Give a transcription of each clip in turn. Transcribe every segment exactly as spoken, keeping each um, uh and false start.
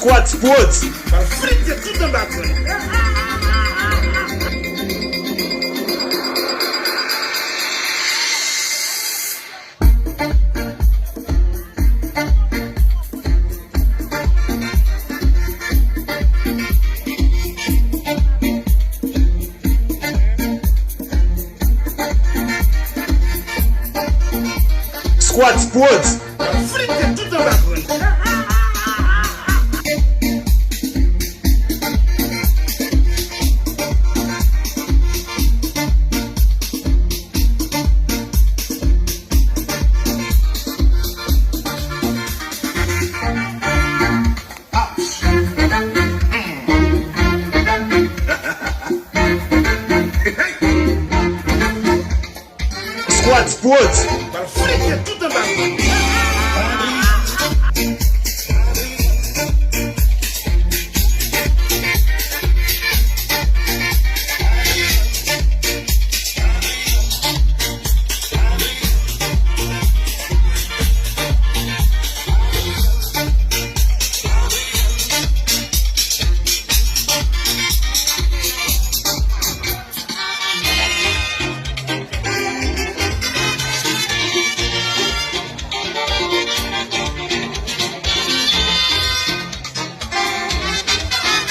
Squad Sports. Pral frite tout anba grenn. Squad Sports. Frite tout anba grenn. Squad Sports. Pral frite tout anba grenn.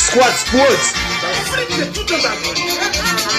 Squad Sports. Frite tout anba grenn.